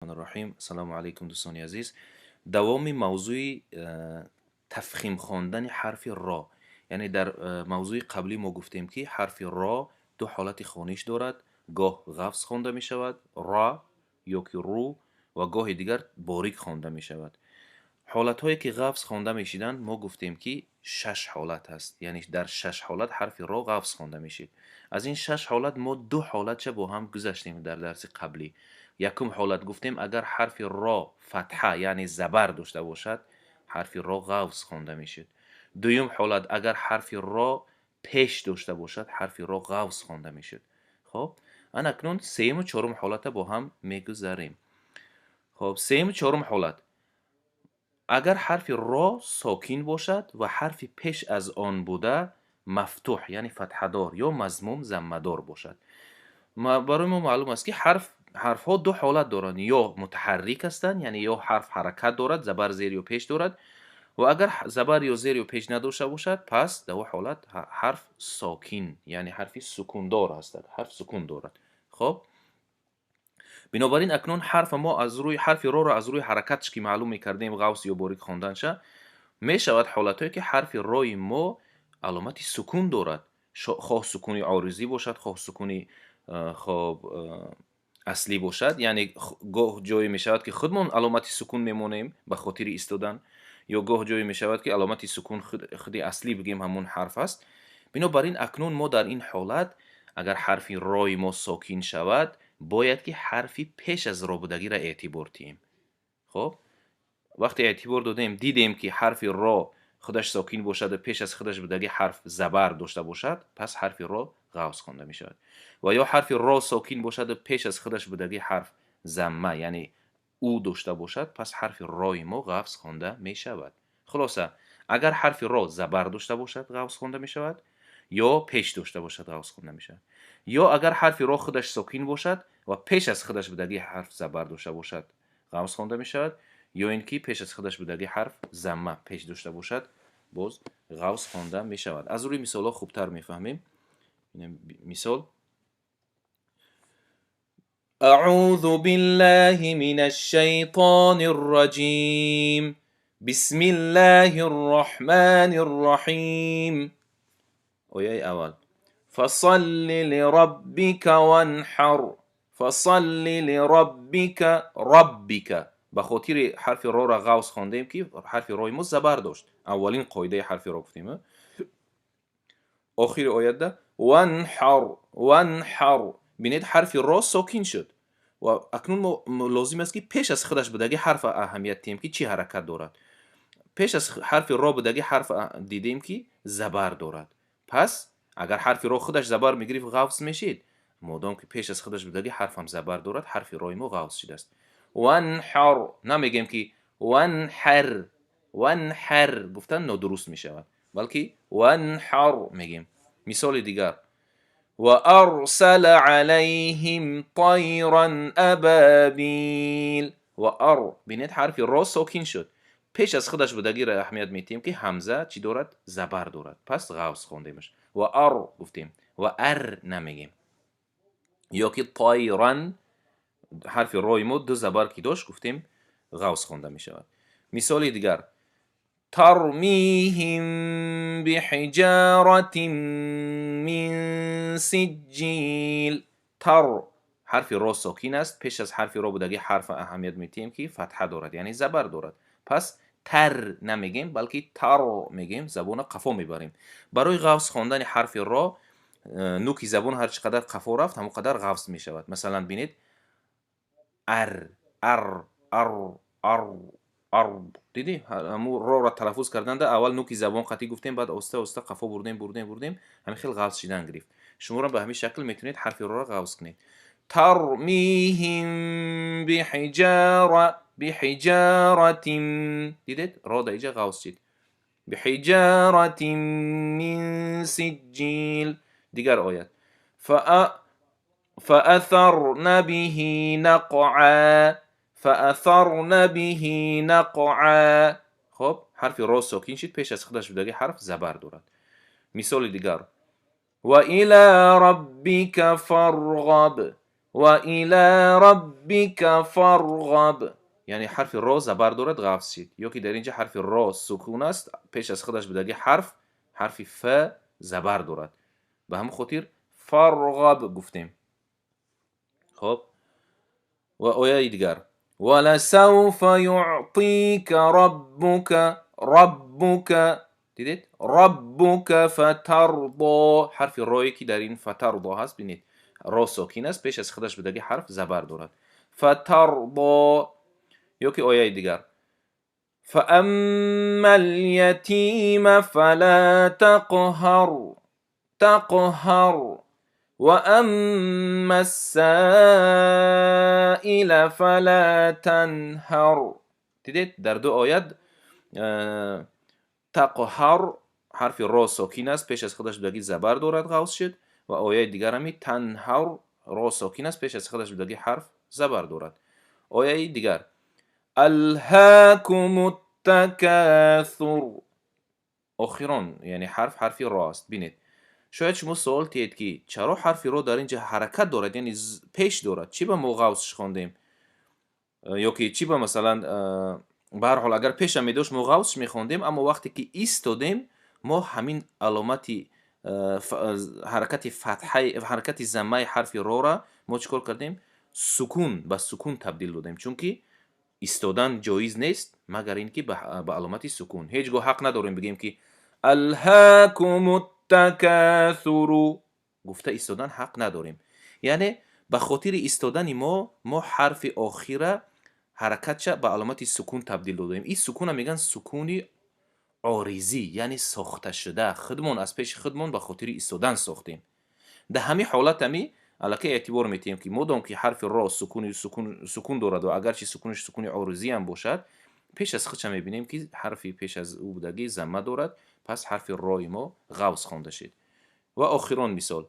Раҳим. Ассалому алайкум, дӯстони азиз. Давоми мавзӯи тафхим хондани ҳарфи ро. Яъне дар мавзӯи қаблӣ мо гуфтем, ки ҳарфи ро ду ҳолати хониш дорад: гоҳ ғафз хонда мешавад, ра ё ки ру, ва гоҳи дигар борик хонда мешавад. Ҳолатҳое, ки ғафз хонда мешиданд, мо гуфтем, ки шаш ҳолат ҳаст, яъне дар шаш ҳолат ҳарфи ро ғафз хонда мешид. Аз ин шаш ҳолат мо ду ҳолатша бо ҳам гузаштем дар дарси қаблӣ. Якум ҳолат гуфтем: агар ҳарфи ро фатҳа, яъне забар дошта бошад, ҳарфи ро ғафз хонда мешуд. Дуюм ҳолат: агар ҳарфи ро пеш дошта бошад, ҳарфи ро ғафз хонда мешуд. Хоб, ана акнун сеюму чорум ҳолата бо ҳам мегузарем. Хоб, сеюму чорум ҳолат: агар ҳарфи ро сокин бошад ва ҳарфи пеш аз он буда мафтуҳ, яъне фатҳадор, ё мазмум, заммадор бошад. Барои мо маълум аст, ки ҳарфҳо ду ҳолат доранд: ё мутаҳаррик ҳастанд, яъне ё ҳарф ҳаракат дорад, забар, зер ё пеш дорад, ва агар забар ё зер ё пеш надошта бошад, пас дар он ҳолат ҳарф сокин, яъне ҳарфи сукундор ҳастад, ҳарф сукун дорад. Хоб, бинобар ин акнун ҳарфа мо аз рӯи ҳарфи роро аз рӯи ҳаракатш ки маълум мекардем, ғавс ё борик хонданша, мешавад ҳолатҳое, ки ҳарфи рои мо аломати сукун дорад, хоҳ сукуни оризӣ бошад, хоҳ сукуни хоб аслӣ бошад. Яъне гоҳ ҷое мешавад, ки худмон аломати сукун мемонем ба хотири истодан, ё гоҳ ҷое мешавад, ки аломати сукун худи аслӣ бигем ҳамон ҳарф аст. Бинобар ин акнун мо дар ин ҳолат, агар ҳарфи рои мо сокин шавад, бояд ки ҳарфи пеш аз ро будагиро эътибор диҳем. Хоб, вақте эътибор додем, дидем, ки ҳарфи ро худаш сокин бошаду пеш аз худаш будаги ҳарф забар дошта бошад, пас ҳарфи ро ғавз хонда мешавад. Ва ё ҳарфи ро сокин бошаду пеш аз худаш будаги ҳарф замма, яъне ӯ дошта бошад, пас ҳарфи рои мо ғафз хонда мешавад. Хулоса, агар ҳарфи ро забар дошта бошад, ғафз хонда мешавад, ё пеш дошта бошад, ғафз хонда мешавад, ё агар ҳарфи ро худаш сокин бошад ва пеш аз худаш будаги ҳарф забар дошта бошад, ғафз хонда мешавад, ё ин ки пеш аз худаш будаги ҳарф замма, пеш дошта бошад, боз ғавз хонда мешавад. Аз рӯи мисолҳо хубтар мефаҳмем. Мисол: أعوذ بالله من الشيطان الرجيم، بسم الله الرحمن الرحيم. Ояи аввал: فصل لربك وانحر. فصل لربك. ربك. Ба хотири ҳарфи роро ғавз хондем, ки ҳарфи рои мо забар дошт. Аввалин қоидаи ҳарфи ро гуфтем. Охири оятда وانحر. وانحر. Бинед, ҳарфи ро сокин шуд ва акнун мо лозим аст, ки пеш аз худаш будаги ҳарф аҳамият диҳем, ки чӣ ҳаракат дорад. Пеш аз ҳарфи ро будаги ҳарф дидем, ки забар дорад. Пас агар ҳарфи ро худаш забар мегирифт, ғавз мешид. Модом ки пеш аз худаш будаги ҳарфам забар дорад, ҳарфи рои мо ғавз шудааст. وانحر. Намегем, ки وانحر. وانحر гуфтан нодуруст мешавад, балки وانحر мегем. Мисоли дигар: وأرسل عليهم طيرا أبابيل. وأر. Бинед, ҳарфи ро сокин шуд. Пеш аз худаш будагиро аҳамият медиҳем, ки ҳамза чӣ дорад? Забар дорад. Пас ғавз хондемаш. وأر гуфтем, وأر намегем. Ё ки طيرا, ҳарфи рои мо ду забар ки дошт, гуфтем, ғавз хонда мешавад. Мисоли дигар: ترميهم بحجارة من سجيل. تر. Ҳарфи ро сокин аст. Пеш аз ҳарфи ро будаги ҳарф аҳамият медиҳем, ки фатҳа дорад, яъне забар дорад. Пас тар намегем, балки тар мегем, забона қафо мебарем. Барои ғавз хондани ҳарфи ро нуки забон ҳар чӣ қадар қафо рафт, ҳамон қадар ғавз мешавад. Масалан, бинед: ар, ар, ар, ар, ар. Дидӣ, ҳамун роро талаффуз карданда аввал нуки забон қатъӣ гуфтем, баъд оста оста қафо бурдем, бурдем, бурдем, ҳамин хел ғавз шидан гирифт. Шуморо ба ҳамин шакл метавонед ҳарфи роро ғавз кунед. ترميهم بحجارة. بحجارة. Дидед, ро дар иҷа ғавз шид. بحجارة من سجيل. Дигар оят: فأثرن به نقعا. فأثرن به نقعا. Хоб, ҳарфи ро сокин шид, пеш аз худаш будаги ҳарф забар дорад. Мисоли дигар: وإلى ربك فارغب. Ва ила роббика фарғаб, яъне ҳарфи ро забар дорад, ғафз шид. Ё ки дар инҷа ҳарфи ро сукун аст, пеш аз худаш будаги ҳарф, ҳарфи ф забар дорад, ба ҳамин хотир фарғаб гуфтем. Хоб, ва ояи дигар: валасавфа юътика роббука. Роббука, дидед, роббука фатардо. Ҳарфи рое ки дар ин фатардо ҳаст, бинед, ро сокин аст, пеш аз худаш будаги ҳарф забар дорад. Фатардо. Ё ки ояи дигар: фаамма лятима фала тақҳар, тақҳар, ва амма ссаила фала танҳар. Дидед, дар ду оят тақҳар ҳарфи ро сокин аст, пеш аз худаш будаги забар дорад, ғавз шуд. Ва ояи дигарами танҳар, ро сокин аст, пеш аз худаш будаги ҳарф забар дорад. Ояи дигар: алҳакуму такасур. Охирон, яъне ҳарф, ҳарфи ро аст. Бинед, шояд шумо суол тиҳед, ки чаро ҳарфи ро дар ин ҷа ҳаракат дорад, яъне пеш дорад, чӣ ба мо ғавзш хондем? Ё ки чӣ ба, масалан, ба ҳар ҳол, агар пешам медошт, мо ғавзш мехондем. Аммо вақте ки истодем, мо ҳамин аломати ҳаракати фатҳаи, ҳаракати заммаи ҳарфи рора мо чӣ кор кардем? Сукун, ба сукун табдил додем, чунки истодан ҷоиз нест, магар ин ки ба аломати сукун. Ҳеҷ гоҳ ҳақ надорем бигӯем, ки алҳакуму такасуру гуфта истодан ҳақ надорем. Яъне ба хотири истодани мо ҳарфи охира ҳаракатша ба аломати сукун табдил додем. Ин сукуна мегӯянд сукуни оризӣ, яъне сохташуда, худмон аз пеши худмон ба хотири истодан сохтем. Дар ҳамин ҳолат ами аллакай эътибор метиҳем, ки модом ки ҳарфи ро сукун дорад ва агарчи сукунаш сукуни оризиам бошад, пеш аз худша мебинем, ки ҳарфи пеш аз ӯ будагӣ замма дорад, пас ҳарфи рои мо ғавз хонда шид. Ва охирон мисол: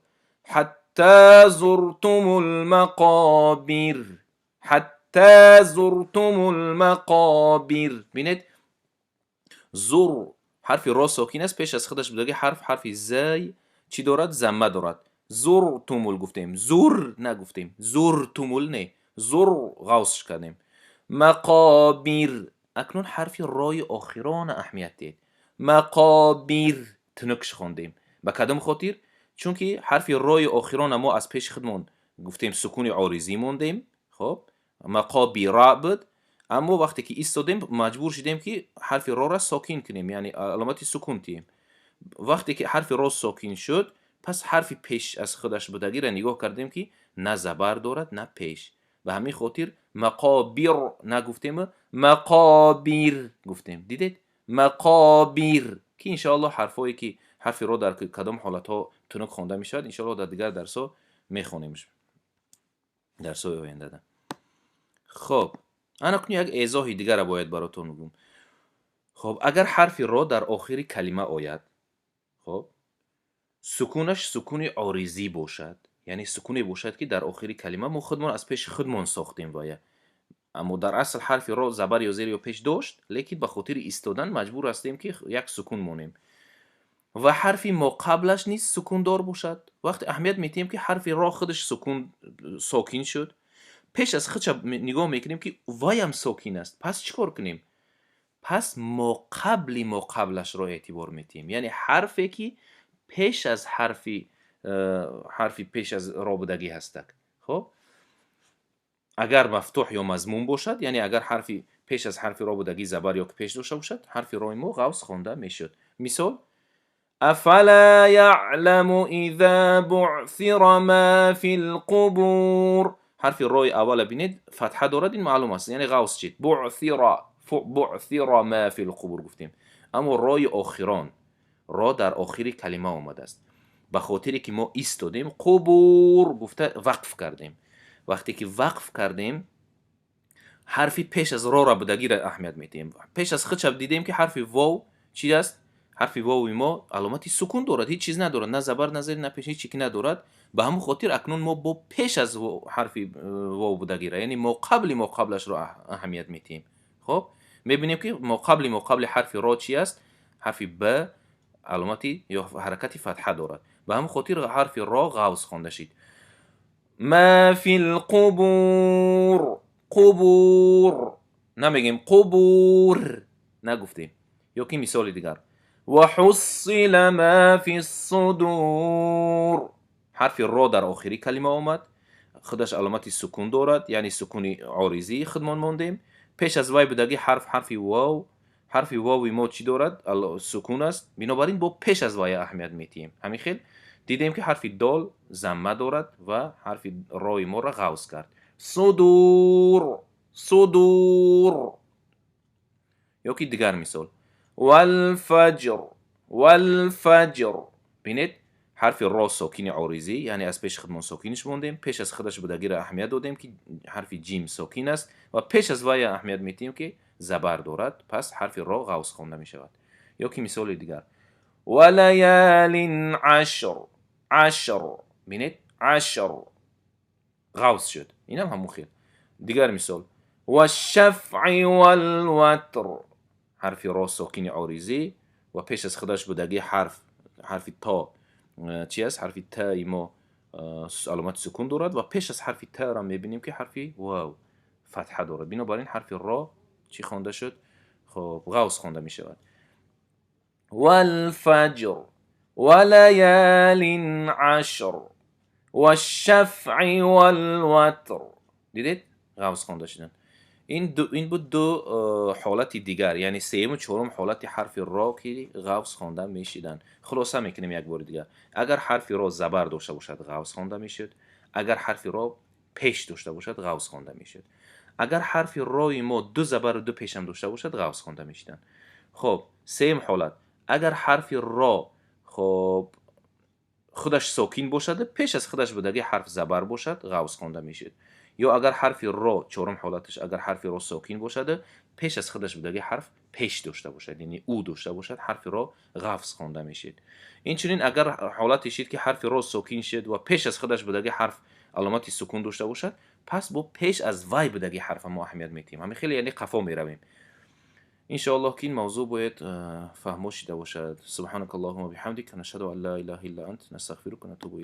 ҳатта зуртумул мақобир, ҳатта зуртумул мақобир. Бинед, зур, ҳарфи ро сокин аст, пеш аз худаш будаги ҳарф, ҳарфи зай, чӣ дорад? Замма дорад. Зуртумул гуфтем, зур нагуфтем, зуртумул не, зур ғавзш кардем. Мақобир. Акнун ҳарфи рои охирона аҳамият диҳед. Мақобир тунукш хондем. Ба кадом хотир? Чунки ҳарфи рои охирона мо аз пеши худмон гуфтем, сукуни оризӣ мондем. Хоб, мақобира буд, аммо вақте ки истодем, маҷбур шудем, ки ҳарфи рора сокин кунем, яъне аломати сукун тиҳем. Вақте ки ҳарфи ро сокин шуд, пас ҳарфи пеш аз худаш будагиро нигоҳ кардем, ки на забар дорад, на пеш. Ба ҳамин хотир мақобир нагуфтему мақобир гуфтем. Дидед, мақобир, ки иншоаллоҳ ҳарфҳое ки ҳарфи ро дар кадом ҳолатҳо тунук хонда мешавад, иншоаллоҳ дар дигар дарсҳо мехонемш, дарсҳои ояндада. Хоб, ана кунун як эзоҳи дигара бояд баротон бигӯм. Хоб, агар ҳарфи ро дар охири калима ояд, хоб, сукунаш сукуни оризӣ бошад, яъне сукуне бошад, ки дар охири калима мо худмон аз пеши худмон сохтем вая, аммо дар асл ҳарфи ро забар ё зер ё пеш дошт, лекин ба хотири истодан маҷбур ҳастем, ки як сукун монем, ва ҳарфи моқаблаш низ сукундор бошад. Вақте аҳамият метиҳем, ки ҳарфи ро худаш сукун, сокин шуд, пеш аз худша нигоҳ мекунем, ки ваям сокин аст. Пас чӣ кор кунем? Пас моқабли моқаблашро эътибор метиҳем, яъне ҳарфе ки пеш аз ҳарфи пеш аз ро будагӣ ҳастак. Хоб, агар мафтуҳ ё мазмум бошад, яъне агар ҳарфи пеш аз ҳарфи ро будагӣ забар ё пеш дошта бошад, ҳарфи рои мо ғавз хонда мешуд. Мисол: афала яъламу иза буъсира ма фи лқубур. Ҳарфи рои аввала бинед, фатҳа дорад, ин маълум аст, яъне ғавз шид. Буъсира, буъсира ма фи лқубур гуфтем. Аммо рои охирон, ро дар охири калима омадааст, ба хотире ки мо истодем, қубур гуфта вақф кардем. Вақте ки вақф кардем, ҳарфи пеш аз рора будагиро аҳамият медиҳем. Пеш аз худша дидем, ки ҳарфи вов чи аст? Ҳарфи вови мо аломати сукун дорад, ҳеҷ чиз надорад, на забар, на зер, на пеш, ҳеҷ чи ки надорад. Ба ҳамон хотир акнун мо бо пеш аз ҳарфи вов будагира, яъне моқабли моқаблашро аҳамият медиҳем. Хоб, мебинем, ки моқабли моқабли ҳарфи ро чи аст? Ҳарфи б аломати ё ҳаракати фатҳа дорад. Ба ҳамон хотир ҳарфи ро ғавз хонда шид. Ма фил қубур, қубур намегем, қубур нагуфтем. Ё ки мисоли дигар: ва ҳуссила ма фи ссудур. Ҳарфи ро дар охири калима омад, худаш аломати сукун дорад, яъне сукуни оризии худмон мондем. Пеш аз вай будаги ҳарф, ҳарфи вов. Ҳарфи вови мо чӣ дорад? Сукун аст. Бинобар ин бо пеш аз вай аҳамият метиҳем. Ҳамин хел дидем, ки ҳарфи дол замма дорад ва ҳарфи рои моро ғавз кард. Судур, судур. Ё ки дигар мисол: валфаҷр, валфаҷр. Бинед, ҳарфи ро сокини оризӣ, яъне аз пеши худмон сокиниш мондем. Пеш аз худаш будагиро аҳамият додем, ки ҳарфи ҷим сокин аст, ва пеш аз вай аҳамият метиҳем, ки забар дорад. Пас ҳарфи ро ғавз хонда мешавад. Ё ки мисоли дигар: валаялин ашр, ашр. Бинед, ашр ғавз шуд, инам ҳамон хел. Дигар мисол: вашшафъи валватр. Ҳарфи ро сокини оризӣ ва пеш аз худаш будаги ҳарф, ҳарфи то чи аст? Ҳарфи таи мо аломати сукун дорад ва пеш аз ҳарфи таро мебинем, ки ҳарфи вав фатҳа дорад. Бинобар ин ҳарфи ро чӣ хонда шуд? Хоб, ғавз хонда мешавад. Валфаҷр, валаялин ашр, вашшафъи валватр. Дидед, ғавз хонда шуданд. Ин буд ду ҳолати дигар, яъне сеюму чорум ҳолати ҳарфи ро, ки ғавз хонда мешиданд. Хулоса мекунем як бори дигар: агар ҳарфи ро забар дошта бошад, ғавз хонда мешуд. Агар ҳарфи ро пеш дошта бошад, ғавз хонда мешуд. Агар ҳарфи рои мо ду забару ду пешам дошта бошад, ғавз хонда мешуданд. Хоб, сеюм ҳолат: агар ҳарфи ро, хоб, худаш сокин бошаду пеш аз худаш будаги ҳарф забар бошад, ғавз хонда мешуд. Ё агар ҳарфи ро, чорум ҳолаташ, агар ҳарфи ро сокин бошаду пеш аз худаш будаги ҳарф пеш дошта бошад, яъне ӯ дошта бошад, ҳарфи ро ғафз хонда мешид. Инчунин агар ҳолате шид, ки ҳарфи ро сокин шид ва пеш аз худаш будаги ҳарф аломати сукун дошта бошад, пас бо пеш аз вай будаги ҳарфа мо аҳамият метиҳем. Ҳамин хеле, яъне қафо меравем. Иншоаллоҳ, ки ин мавзӯъ бояд фаҳмо шида бошад. Субҳанака аллоҳума биҳамдик, нашҳаду ан ла илаҳа илла ант, настағфирука натубу.